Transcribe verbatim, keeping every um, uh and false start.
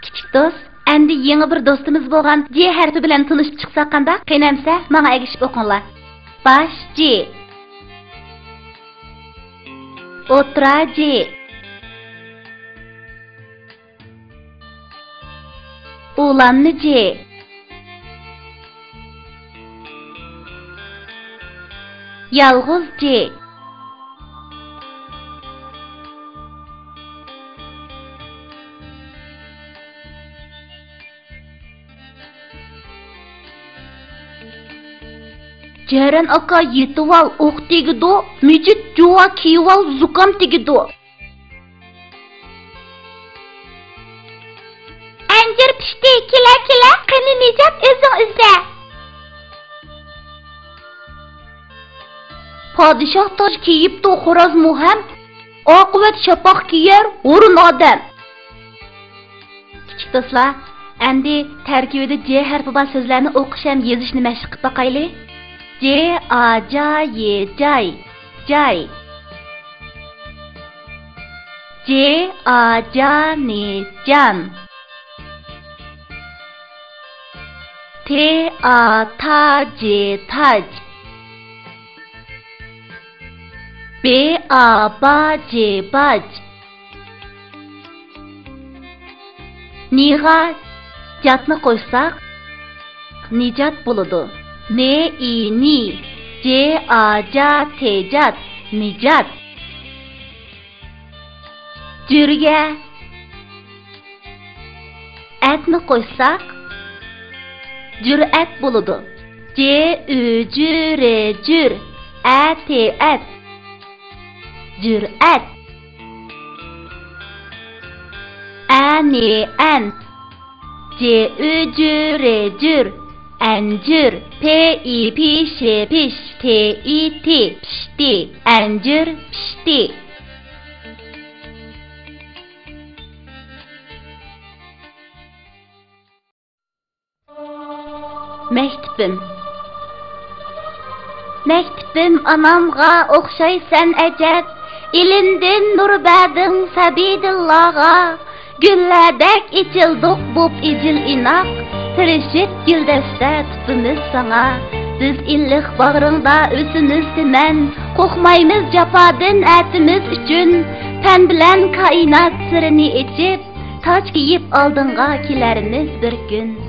كىچىك دوست، ئەمدى يېڭى بىر دوستىمىز بولغان جې ھەرپى بىلەن تونۇشۇپ چىقساق قانداق؟ قېنى ئەمسە، ماڭا ئەگىشىپ ئوقۇڭلار. باش جې. ئوتتۇرا جې. ئۇلانما جې. يالغۇز جې. جەرەن ئاكا يېتىۋال، ئوق تېگىدۇ، مىجىت جۇۋا كىيىۋال، زۇكام تېگىدۇ. ئەنجۈر پىشتى، كېلە، كېلە، قېنى نىجات ئۆزۈڭ ئىزدە. پادىشاھ تاج كىيىپتۇ خورازمۇ ھەم، ئاقىۋەت شاپاق كىيەر ھۇرۇن ئادەم. كىچىك دوستلار، ئەمدى تەركىبىدە جې ھەرپى بار سۆزلەرنى ئوقۇش ھەم يېزىشنى مەشىق قىلىپ باقايلى. جې، ئا، جا، يې، جاي، جاي. جې، ئا، جا، نې، جان. تې، ئا، تا، جې، تاج. بې، ئا، با، جې، باج. نىغا جاتنى قوشساق، نىجات بولىدۇ. نې، ئى، نى. جې، ئا، جا، تېجات، نىجات. جۈرگە ئەتنى قوشساق، جۈرئەت بولىدۇ. جې، ئۈ، جۈ، رې، جۈر. ئە، تې، ئەت. جۈرئەت. ئە، نې، ئەنت. جې، ئۈ، جۈ، رې، جۈر. ئەنجۈر. پې، ئى، پى، شې، پىش. تې، ئى، تى. پىشتى. ئەنجۈر پىشتى. مەكتىپىم. مەكتىپىم ئانامغا ئوخشايسەن ئەجەب، ئىلىمدىن نۇر بەردىڭ سەبىيدىللاغا. گۈللەردەك ئېچىلدۇق بوپ ئىجىل ئىناق، تىرىشىپ گۈلدەستە تۇتىمىز ساڭا. بىز ئىللىق باغرىڭدا ئۆسىمىز تىمەن، قورقمايمىز جاپادىن ئەتىمىز ئۈچۈن. پەن بىلەن كائىنات سىرىنى ئېچىپ، تاج كىيىپ ئالدىڭغا كېلەرمىز بىر كۈن.